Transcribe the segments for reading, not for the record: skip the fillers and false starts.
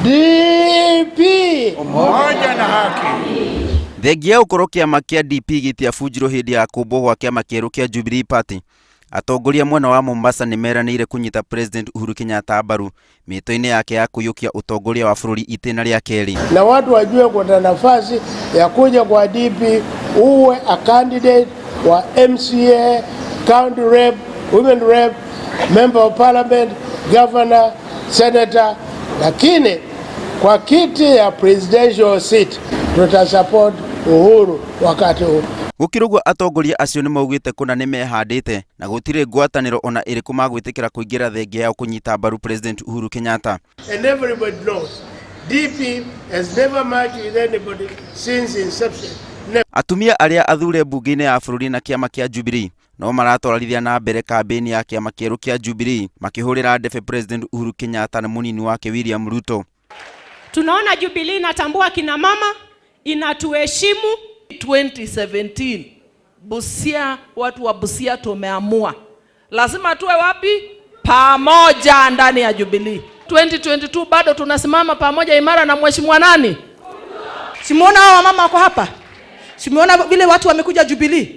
DP Umoja na haki. Thengia ya gũkorwo kĩama kĩa DP gĩtiabunjirwo hĩndĩ ya kũmbwo gwa kĩama kĩerũ kĩa Jubilee Party, atongoria mwena wa Mombasa nĩmeranĩire kũnyita President Uhuru Kenyatta mbaru mĩhĩto-inĩ yake ya kũiyũkia ũtongoria wa bũrũri itĩna rĩa kerĩ. Na watu wajue kuna nafasi ya kuja kwa DP, uwe a candidate wa MCA, county rep, women rep, member of parliament, governor, senator, lakini kwa kiti ya presidential seat tutasupport Uhuru wakati huu. Gũkĩrĩ ũguo, atongoria acio nĩmaugĩte kũna nĩmehandĩte na gũtirĩ ngwatanĩro ona ĩrĩkũ magwĩtĩkĩra kũingĩra thengia yao kũnyita mbaru President Uhuru Kenyatta. And everybody knows DP has never merged with anybody since inception. Never. Atumia arĩa athure mbunge-inĩ ya bũrũri na kĩama kĩa Jubilee no maratwarithia na mbere kambĩini ya kĩama kĩerũ kĩa Jubilee, makĩhũrĩra ndebe President Uhuru Kenyatta na mũnini wake William Ruto. Tunaona Jubilee inatambua kina mama, inatuheshimu. 2017 Busia, watu wa Busia tumeamua lazima tuwe wapi? Pamoja ndani ya Jubilee. 2022 bado tunasimama pamoja imara na mheshimiwa nani? Simuona hawa wamama wako hapa? Simuona vile watu wamekuja Jubilee?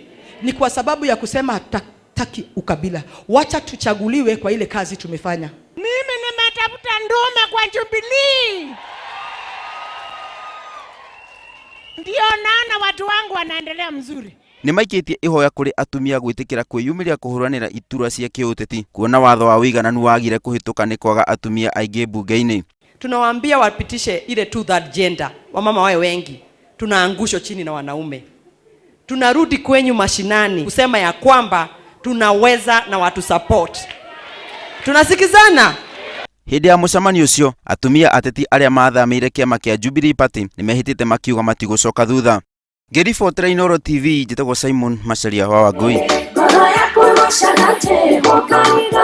Ni kwa sababu ya kusema hatutaki ukabila. Wacha tuchaguliwe kwa ile kazi tumefanya. Mimi nimetafuta ndume kwa Jubilee, ndio naona watu wangu wanaendelea mzuri. Nĩmaikĩtie ihoya kũrĩ atumia gwĩtĩkĩra kwĩyumĩria kũhũranĩra iturwa cia kĩũteti, kuona watho wa ũigananu wagire kũhĩtũka nĩ kwaga atumia aingĩ mbunge-inĩ. Tunawaambia wapitishe ile two third gender, wamama wawe wengi, tunaangushwa chini na wanaume. Tunarudi kwenyu mashinani kusema ya kwamba tunaweza na watu support. Tunasikizana? Hĩndĩ ya mũcemanio ũcio, atumia ateti arĩa mathamĩire kĩama kĩa Jubilee Party nĩmehĩtĩte makiuga matigũcoka thutha. Ngĩribotera Inooro TV, njĩtagwo Simon Macharia wa Wangui. Ngoro yakwa ĩgocaga Jehova.